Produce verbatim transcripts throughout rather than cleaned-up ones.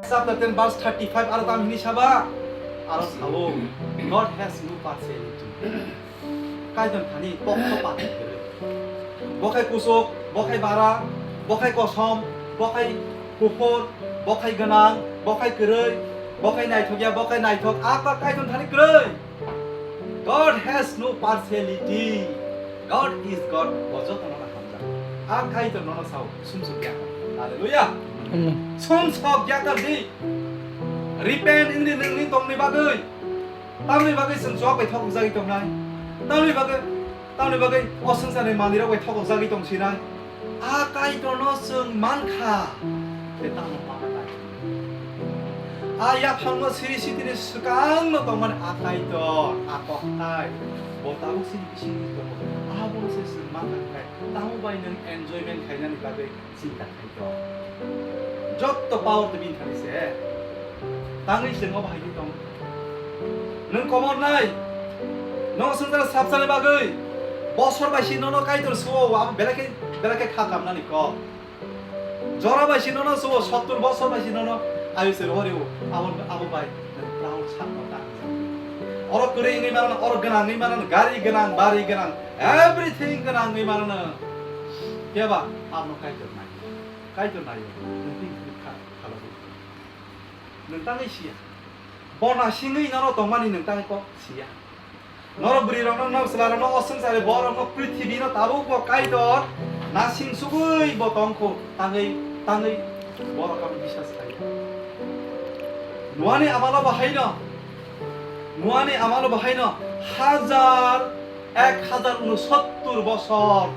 Chapter ten verse thirty-five aro tam hini saba, aro sao, "God has no partiality." Kaitor thani pokho pati kwrwi. Bo khai kusuk, bo khai bara, bo khai kosom, bo khai kuphur, bo khai gwnang, bo khai kwrwi, bo khai naithokya, bo khai naithok, a kok Kaitor thani kwrwi. God has no partiality. God is God. Bo jotono hamjak. A Kaitor nono sao, sumsok yakar. Hallelujah. Amen. Sumsok yakar di. Repent wngdi nini tongni bagwi. Tamni bagwi chwng chuak bai thokjagwi tongnai. Tamni bagwi, tamni bagwi o swngcharni manwirok bai thokjagwi tongsinai. A Kaitorno chwng mankha, tei tamo mananai. A yaphangno siri sitini swkangno tongmani a Kaitor, a kokthai, bo tabuk chini bisingni tongo. Abono se chwng mankha khe, tamo bai nwng enjoyment khainani bagwi chinta khaito. Jotto power to bini thani se. Tangwi chwng obo hai khe tong. Nwng komor nai. Nono swngchar sabsani bagwi. Bosor bai si nono Kaitor suo, abo belai khe, belai khe kha kamnani kok. Jora bai si nono suo, sottur bosor bai si nono ayu se rohori o. Abo, abo bai nwng proud sakno ta. Oro kwrwi wngwi mano, oro gwnang wngwi mano, gari gwnang, bari gwnang, everything gwnang wngwi mano. Keba abono Kaitor nai. Kaitor nai. Nwng twi kha, khalogwi. Nwng tangwi siya. Bo nasingwi nono tongmani nwng tangwi kok siya. Norok bwrwi rokno, norok chwla rokno, o swngchar borokno, prithibi no tabuk bo Kaitor nasing sugwi bo tongkho, tangwi, tangwi borok abo bisas khaio. Noani amalo bo haino, Noani amalo bo haino hajar, ek hajar unosottur bosor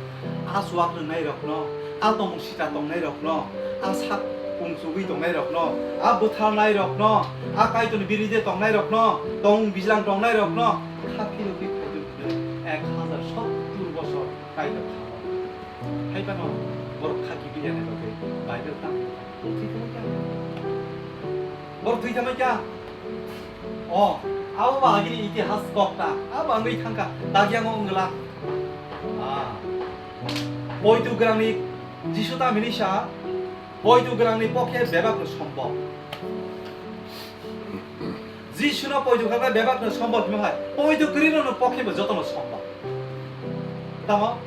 a chuak rwngnairokno, a tongmung sita tongnairokno, a sak kungsugwi tongnairokno, a bwtharnairokno, a Kaitorni biride tongnairokno, tongmung bijlang tongnairokno kha philogwi phaitong hwnwi ek hajar sottur bosor Kaitor kha. Hai phano borok kha kiphilya ni bagwi Bible tamo borok thwi thangwi kha. Borok thwi thangwi kha. O, abo ba agini itihas kokta. Abo wngwi thangkha. Dagyango wngla. Ah. Poitu gwnangni Jisu ta minisa. Poitu gwnangni pokhe bebak no sombok. Jisuno poitu kha bebak no sombok himo hai. Poitu kwrwi no pokhe bo jotono sombok. Tamo?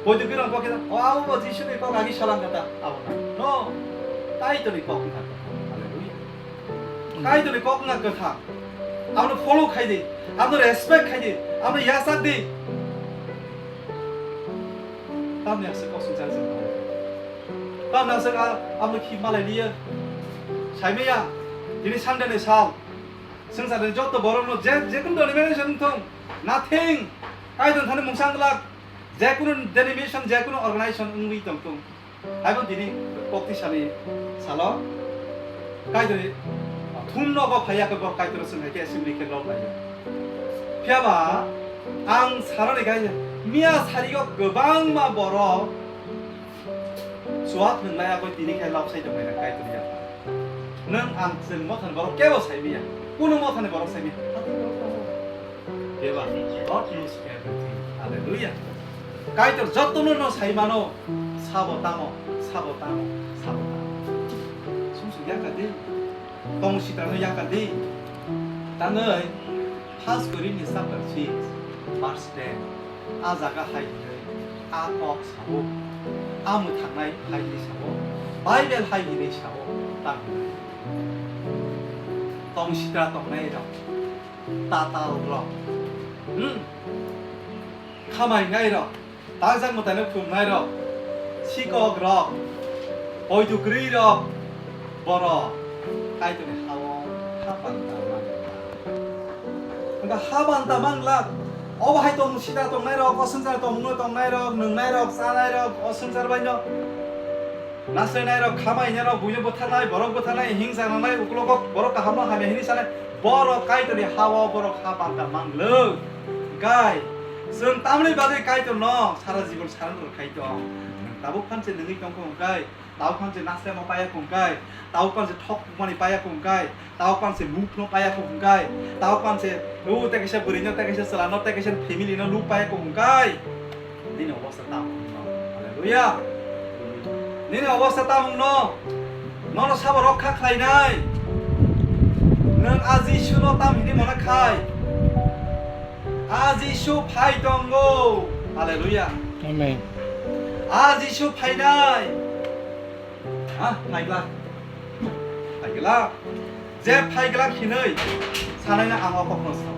Poitu kwrwi no pokhe o abo bo Jisuni kok agi salang kata abo na. No. Kaitorni kok na. Hallelujah. Kaitorni kok na kwthang. Abono follow khai di. Abono respect khai di. Abono yasak di. Tamni aswk kosong chari chari. Tamni aswk a-, abono khi malai liya. Saimaya, tini Sunday ni sal. Swngcharni joto borokno je, jekunu denomination wngthung, nothing. Kaitor thani mungsa glak, jekunu denomination, jekunu organization wngwi tongthung. Haibo tini kokti sani salo Kaitor thumno bo phaiya khe bo Kaitor swng hai khe assembly khe lok laio. Phiyaba ang saroni kaitor miya sarigo kwbangma borok chuak nwng lai abo tini khe lok sai tongmani Kaitor ya. Nwng ang chwng mothani borok kebo sai miya, kunu mothani borok sai miya. Keba, God knows everything. Hallelujah. Kaitor jotono no sai mano. Sabo tamo, sabo tamo, sabo tamo. Sumsok yaka di. Tong sitano yaka di. Tangoi, First Corinthians chapter six, verse ten. A jaga hai hinoi, a kok sao, a mwthangnai hai hinoi sao, Bible hai hinoi sao, tamo. Tong sitra tongnai rok. Tatal rok, hmm, khamai nai rok, tajak mwtai no khum nai rok, sikok rok, poitu kwrwi rok, borok Kaitorni hao ha banta manglak. Wngkha ha banta manglak, obo hai tong sida tongnai rok, o swngchar tongmung no tongnai rok, nwngnai rok, chanai rok, o swngchar bai no. Naslenai rok, khamai nai rok, buino bwtharnai, borok bwtharnai, hingsa nangnai, uklogo borok kahamno hamya hini sanai, borok Kaitorni hao borok ha banta manglwk. Gai, chwng tamni bagwi Kaitorno sara jibon surrender khai tong? Nwng tabuk phanse nungwi tongkha hwnkhe, tabuk phanse naslemo paya kha hwnkhe, tabuk phanse thok mani paya kha hwnkhe, Tao panse mukno paya kho hwnkhe, tao panse, o tei kaisa bwrwino, tei kaisa chwlano, tei kaisa family no luk paya kho hwnkhe, nini obostha tamo wngno. Hallelujah. Nini obostha tamo wngno. Nono sabo rokha khlainai. Nwng a Jisuno tam hini mona khai. A Jisu phai tongo. Hallelujah. Amen. A Jisu phainai. Ha, phaiglak. Phaiglak. Je phaiglak hinwi sanaina ang o kokno sao.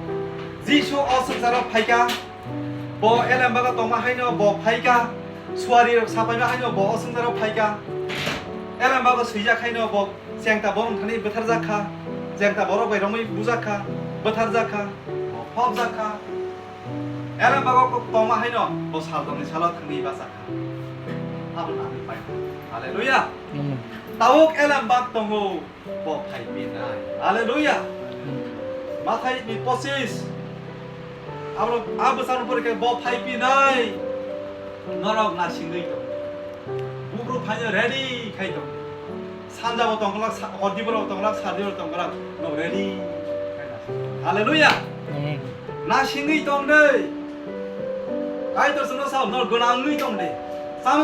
Jisu o swngcharo phaika. Bo elembago tongma haino bo phaika. Suari rok sapaima haino bo o swngcharo phaika. Elembago swijak haino bo chengta borok thani bwtharjak kha. Chengta borok bai romwi bujak kha. Bwtharjak kha. Bo phobjak kha. Elembago tongma haino bo sal tongni salo thangwi bachak kha. Abo nangwi pai. Hallelujah. Amen. Tabuk elembak tongo. Bo phai pinai. Hallelujah. Mathai ni pochis. Abo, abo bwsano pore khe bo phai pinai. Norok nasingwi tong. Bubru phaino ready khai tong. Sanja bo tong glak, sa-, hordi bo tong glak, sardi bo tong glak. No ready khai nasing. Hallelujah. Amen. Nasingwi tong dei. Kaitor chwngno sao, no gwnangwi tong dei.